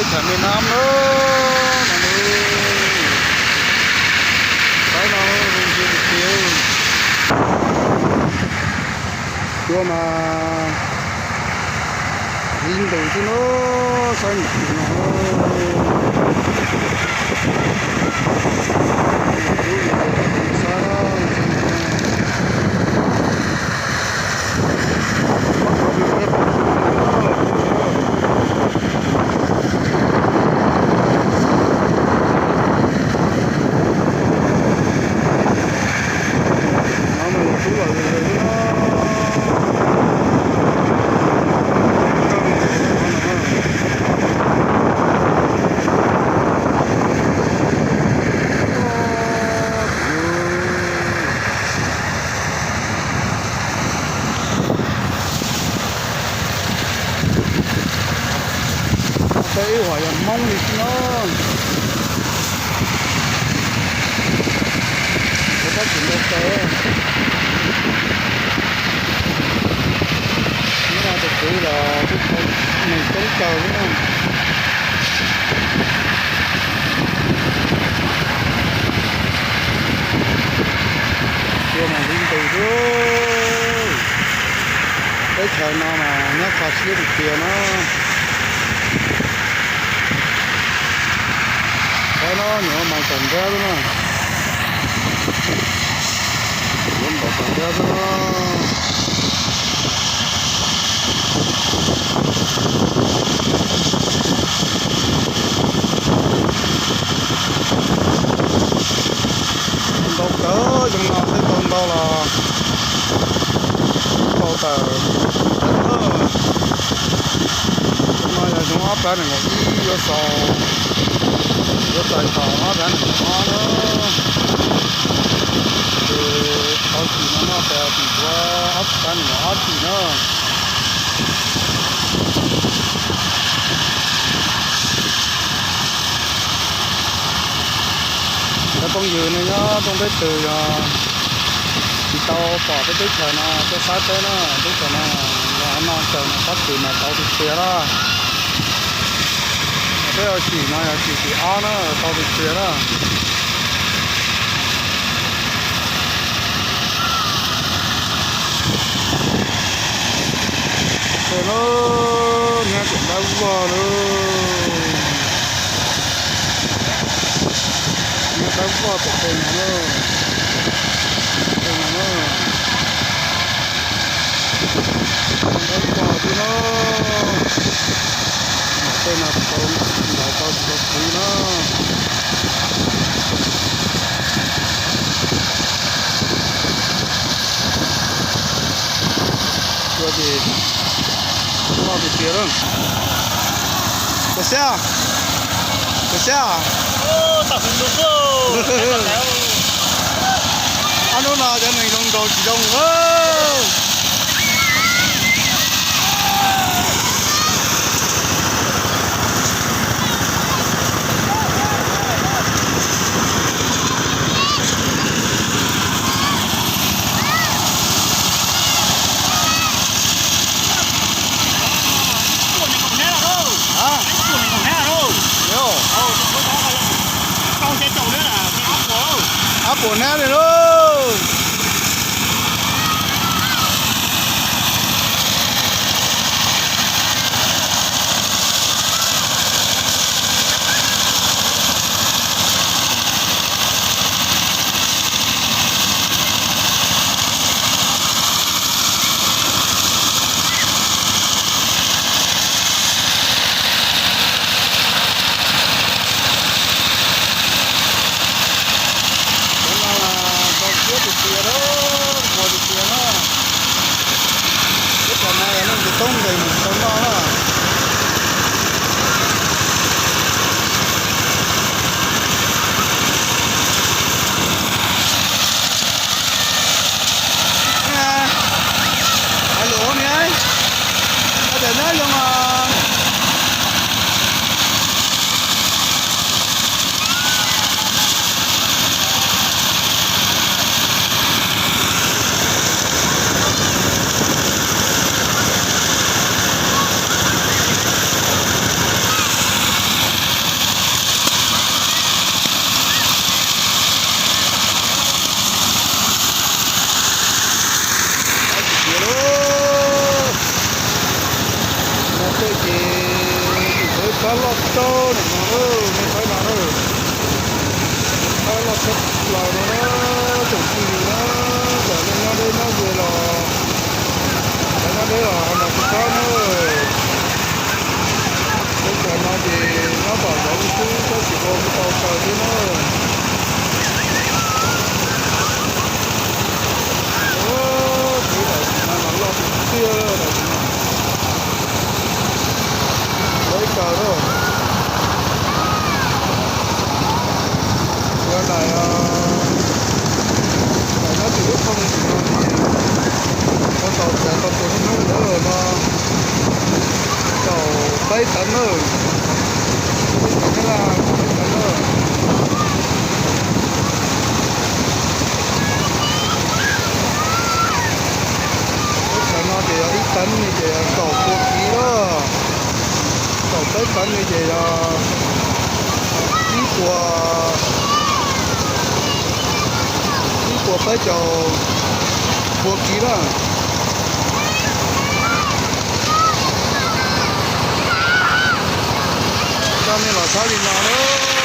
Tham me nab na, no, saib no zoo nkauj tiag tiag. Cua mas li ntus xwb na, saib nws no. Saib na, Peb ib huam yog Hmoob li xwb no. Peb tab tsis ntau kaw. Nyob no tus kwv los kuj tau neeg coob kawg xwb na. Cua mas li ntus xwb. Teb chaws no mas nyob kho siab tiag tiag no. Saib no, nyuam mas tawm nrab xwb na. Nyuam mas tawm nrab xwb na. Ntau kawg, xyoo no twb tau ntau los tau tawm. Xyoo no yog xyoo ob plav nees nkaum ib yuav xaus, yuav txais thaum ob plav nees nkaum ob na. Ces tau xim no noj tas xim tshuav ob plav nees nkaum ob xim na. Cov phooj ywg nej nyob rooj teb twg yog tsis tau pom peb teb chaws no tuaj saib peb na, teb chaws no los no caws no pab kws mas tau tiag tiag na. Peb ua xim no yog xim tim ob na, tau tiag tiag na. Tej no, niag tseem dawb vog lawm. Niag dawb vog tom tej no na. Tej no na. Dawb vog xwb na. Tej no tau, ntaus tau tsis tau khwv na. Ua ces loj tiag tiag lawm. Ua xyab, ua xyab. Ob hnub no cov neeg zoo nkaus tsis zoo na. Ab puas nab li lauj. Cov no mas tau siab tiag tiag, nquag tiag tiag na. Teb chaws no yog leej twg toob nqes mus tau noj na. Hais lus niam, koj cov nyob zoo os. Nim no, nej saib no, saib loj tshaj plaws no na, tsoom phooj ywg na, txawm nej nyob deb nyob ze los, txawm nyob deb los ho mas tsis txhob na. Teb chaws no ces nyob tom zov lub xwb, tab sis ua kuj tau kaw thiab na. Ub, teb daim no mas loj tiag tiag daim no. Lawv ib kaw lawm. Yog daim, daim nyob tim lub thooj tim no ces ua tau txav tau puas hnub hnub ntawd no kaum peb tawv na. Teb chaws Nyab Laj kaum peb tawv na. Teb chaws no ces yog ib tawv ne ces yog kaum pua kiv lawm. Kaum peb tawv ne ces yog ib puas, ib puas peb caug pua kiv lawm. Coj nej los saib li no na.